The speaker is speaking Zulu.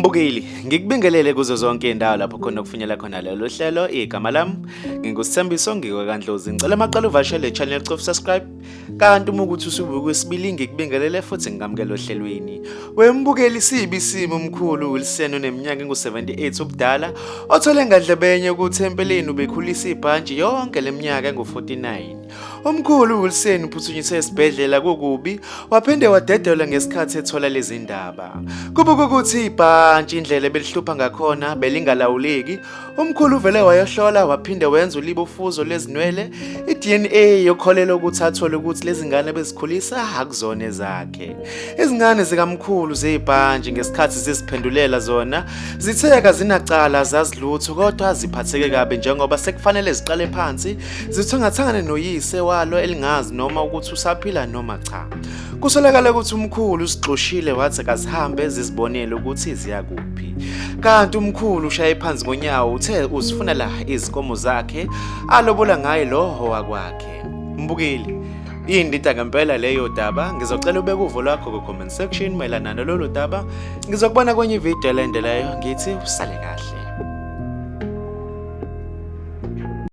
Mbukeli, ngikubingelele kuzo zonke indawo lapho khona kufinyela khona lelo hlelo. Igama lami nginguSithembiso ngikwaKaNdlozi. Ngicela maqala uvashele channel cof subscribe kanti uma ukuthi usubuka kwesibili ngikubingelele futhi ngikamukela ohlelweni. Wembukeli sibi isimo umkhulu Wilson oneminyaka engu-78 ubudala othole ngandlebenye ukuthi empeleni ubekhulisa ibhantshi yonke leminyaka engu-49. Umkhulu Wilson uphuthunyiswe esibhedlela kukubi waphinde wadedelwa ngesikhathi ethola lezi ndaba. Kubuka ukuthi ibhantshi indlela ebelihlupha ngakhona belingalawuleki. Umkhulu uvele wayohlola waphinde wenza ulibofuzo lwezinwele i-DNA yokholelwa ukuthi athole ukuthi lezi ngane bezikhulisa akuzona ezakhe. Izingane zikamkhulu zeyibhantshi ngesikhathi ziziphendulela zona zithe kazinacala zazilutho kodwa ziphatheke kabi njengoba sekufanele ziqale phansi zithungathangane noyise walo elingazi noma ukuthi usaphila noma cha. Kusolakala ukuthi umkhulu usixoshile wathi kazihambe zizibonele ukuthi ziyakuphi. Kanti umkhulu ushaye phansi ngonyawo uthe uzifuna la izinkomo zakhe alobola ngaye lo owakwakhe. Mbukeli, iyindida ngempela leyo daba. Ngizocela ubeke uvo lwakho ku-comment section mayelana nalolu daba. Ngizokubona kwenye ividiyo elandelayo, ngithi usale kahle.